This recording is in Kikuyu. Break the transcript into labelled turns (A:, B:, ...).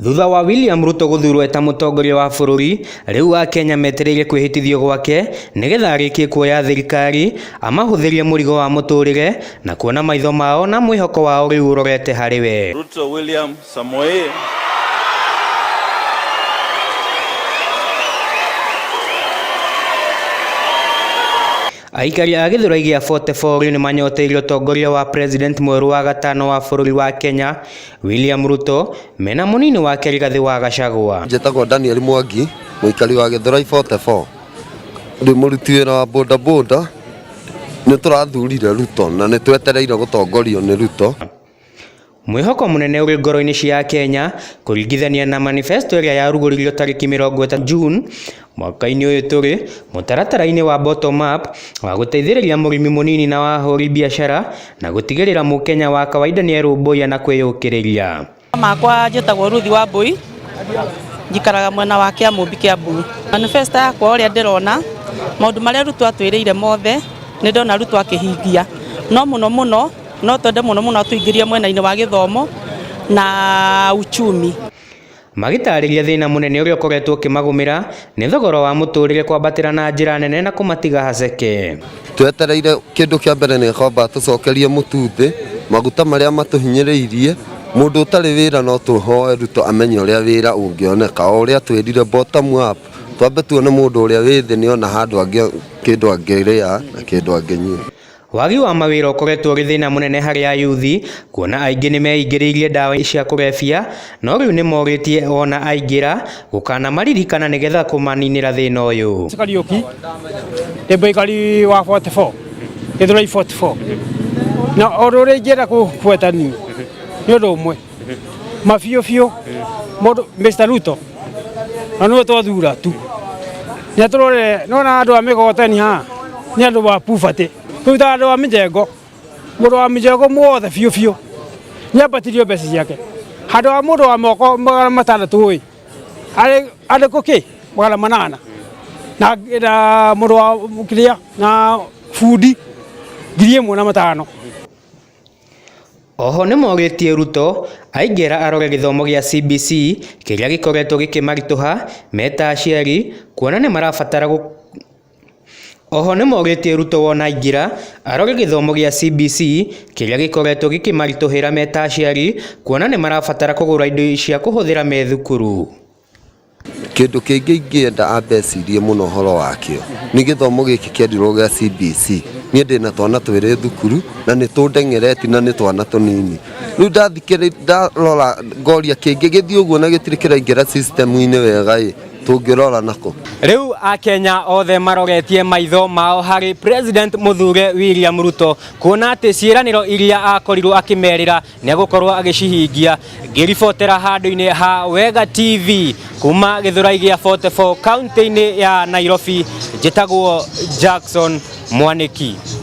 A: Thutha wa William Ruto gũthurwo eta mũtongoria wa bũrũri, rĩu akenya metereire kwĩhĩtithio gwake nĩgetha arĩkie kuoya thirikari amahũthĩrie mũrigo wa mũtũrĩre na kuona maitho mao na mwĩhoko wao rĩu ũrorete harĩ we.
B: Ruto William Samoei.
A: Aikari a Gĩthũrai gĩa 44 rĩu nĩmanyoteire ũtongoria wa president mwerũ wa gatano wa bũrũri wa Kenya William Ruto mena mũnini wake Rigathĩ wa Gachagua.
C: Njĩtagwo Daniel Mwangi, mũikari wa Gĩthũrai 44. Ndĩ mũruti wĩra wa boda boda. Nĩ tũrathurire Ruto na nĩ twetereire gũtongorio nĩ Ruto.
A: Mwĩhoko mũnene ũrĩ ngoro-inĩ cia Akenya kũringithania na manifesto ĩrĩa yarugũririo tarĩki 30 June mwaka-inĩ ũyũ tũrĩ, mũtaratara-inĩ wa bottom up wa gũteithĩrĩria mũrĩmi mũnini na wa ahũri biacara na gũtigĩrĩra mũkenya wa kawaida nĩerũmbũiya na kwĩyũkĩrĩria.
D: Makwa njĩtagwo Ruthi wa Mbui, njikaraga mwena wa Kĩamũmbi Kĩambu. Manifesto yakwa ũrĩa ndĩrona maũndũ marĩa Ruto atwĩrĩire mothe nĩ ndona Ruto akĩhingia, no mũno mũno no twende mũno mũno atũingĩrie mwena-inĩ wa gĩthomo na uchumi.
A: Magĩtarĩria thĩna mũnene ũrĩa ũkoretwo ũkĩmagũmĩra nĩ thogora wa mũtũrĩre kwambatĩra na njĩra nene na kũmatiga haceke.
C: Twetereire kĩndũ kĩa mbere nĩ kwamba tũcokerie mũtu thĩ, maguta marĩa matũhinyĩrĩirie. Mũndũ ũtarĩ wĩra no tũhoe Ruto amenye ũrĩa wĩra ũngĩoneka, o ũrĩa twĩrire bottom up, twambe tuone mũndũ ũrĩa wĩ thĩ nĩona handũ angĩ kĩndũ angĩrĩa na kĩndũ angĩnyua.
A: Wagi wa mawĩra ũkoretwo ũrĩ thĩna mũnene harĩ ayuthi kuona aingĩ nĩmeingĩrĩirie ndawa cia kũrebia no rĩu nĩmorĩtie ona aingĩra gũkanamaririkana nĩgetha kũmaninĩra thĩna ũyũ.
E: Kariũki ndĩ mũikari wa 44 Gĩthũrai 44 na ũndũ ũrĩa ingĩenda kũgweta niĩ nĩ ũndũ ũmwe ma biũ biũ mũndũ Mr Ruto na nĩwe twathura tu nĩ atũrorere nona andũ a mĩgoteni haha nĩ andũ a poverty tũrutaga andũ a mĩjengo mũndũ wa mĩjengo mwothe biũ biũ nĩ ambatirio mbeca ciake handũ ha mũndũ wa moko 600 ĩ arĩ kũ 800 na mũndũ wa kĩrĩa na bundi 1500.
A: Oho nĩmorĩtie Ruto aingĩra arore gĩthomo gĩa CBC kĩrĩa gĩkoretwo gĩkĩmaritũha meta aciari kuona nĩmarabatara Oho nĩmorĩtie Ruto wona aingĩra arore gĩthomo gĩa CBC kĩrĩa gĩkoretwo gĩkĩmaritũhĩra meta aciari kuona nĩmarabatara kũgũra indo cia kũhũthĩra me thukuru.
C: Kĩndũ kĩngĩ ingĩenda ambe ecirie mũno ũhoro wakĩo nĩ gĩthomo gĩkĩ kĩendirwo gĩa CBC. Niĩ ndĩna twana twĩrĩ thukuru na nĩ tũndengereti na nĩ twana tũnini. Rĩu ndathikĩrĩ ndarora ngoria kĩngĩ gĩthiĩ ũguo na gĩtirĩ kĩraingĩra system-inĩ wega ĩ tũngĩrora nako.
A: Rĩu akenya othe maroretie maitho mao harĩ President mũthure William Ruto kuona atĩ ciĩranĩro iria akorirwo akĩmerĩra nĩ egũkorwo agĩcihingia. Ngĩribotera handũ-inĩ ha Wega TV kuma Gĩthũrai gĩa 44 kaunti-inĩ ya Nairobi, njĩtagwo Jackson Mwaniki.